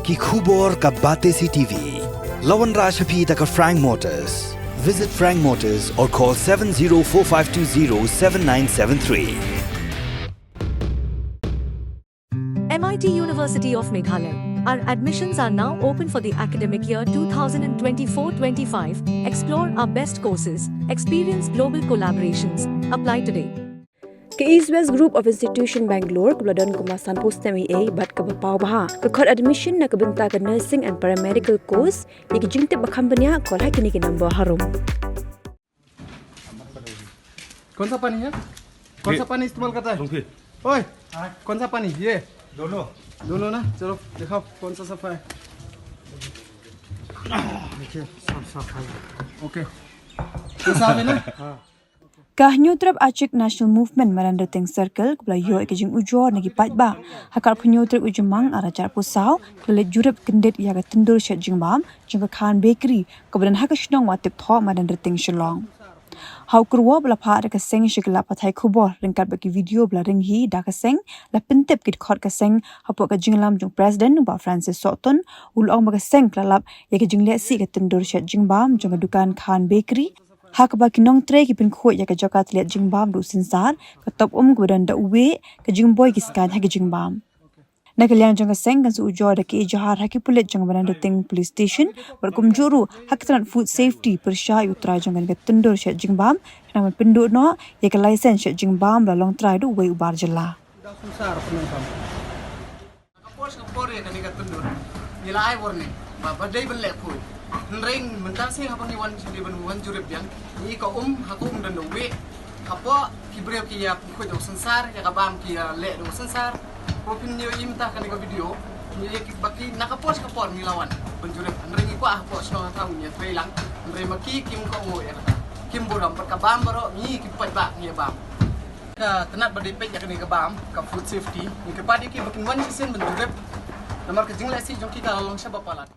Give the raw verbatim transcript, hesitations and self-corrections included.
Ki khubor ka Batesi T V. La wanrah sha phi da ka Frank Motors. Visit Frank Motors or call seven zero four five two zero seven nine seven three. M I T University of Meghalaya. Our admissions are now open for the academic year two thousand twenty-four twenty-five. Explore our best courses, experience global collaborations. Apply today. Ka East West Group of Institution Bangalore, kaba la don kumba sanphew snem eiei bad kaba paw bha, ka khot admission na ka bynta ka nursing and paramedical course. Ïa ki jingtip ba kham bniah, call ha kine ki number harum. कौन सा पानी है? कौन सा पानी इस्तेमाल करता है? ओए, कौन सा पानी? ये दोनों। दोनों ना? चलो, दिखाओ कौन सा सफा है। देखिए, सब सफा है। ओके। ये साफ है ना? Ka Hynñiewtrep Achik National Movement Madan Rting Circle, kaba la ïoh ïa ka jingujor na ki paidbah ha ka arphew hynñiewtrep u Jymmang arhajar arphew saw, ka la leit jurip kyndit ïa ka tyndur shet jingbam jong ka Khan Bakery, kaba don ha ka shnong Wah Tipthoh, Madan Rting, Shillong. Ha u kyrwoh ba la phah da ka seng sha ki lad pathai khubor ryngkat bad ki video ba la ring hi da ka seng, la pyntip ki dkhot ka seng hapoh ka jingïalam jong u President, u Bah Francis Sohtun, u la ong ba ka seng ka la lap ïa ka jinglehsih ka tyndur shet jingbam jong ka dukan Khan Bakery, ha kaba ki nongtrei ki pynkhuid ïa ka jaka tylliat jingbam da u synsar, ka top um kaba don da u wieh, ka jingboi ki skaiñ ha ki jingbam. Na ka liang jong ka seng kan sa ujor da ka ejahar ha ki pulit jong ka Madan Rting Police Station, bad kumjuh ruh ha ka tnat food safety pyrshah ïa u trai jong kane ka tyndur shet jingbam, khnang ban pynduh noh ïa ka license shet jingbam ba la long trai da uwei u bar jylla. Ka por sha ka por ïa kane ka tyndur ngi la ai warning ba ba dei ban leh khuid. Hynrei mynta shisien haba ngi wan sha dei ban wan jurip biang, ngi ka um ha ka um don da u wieh. Hapoh ki briew ki ïa pynkhuid da u synsar, ïa ka bam ki ïa leh da u synsar. Ko phin ïohi mynta kane ka video, ngi ïa ki ba ki na ka por sha ka por ngi la wan ban jurip. Hynrei ngi kwah hapoh shnong ha thaw ngi ïa trei lang. Hynrei ma ki kim kohnguh ïa kata. Kim burom bad ka bam baroh ngi ki paidbah ngi ïa bam. Ka tnat ba dei peit ïa kane ka bam, ka food safety, ngi kyrpad ïa ki ba kin wan shisien ban jurip. Namar ka jinglehsih jong ki ka la long shaba palat.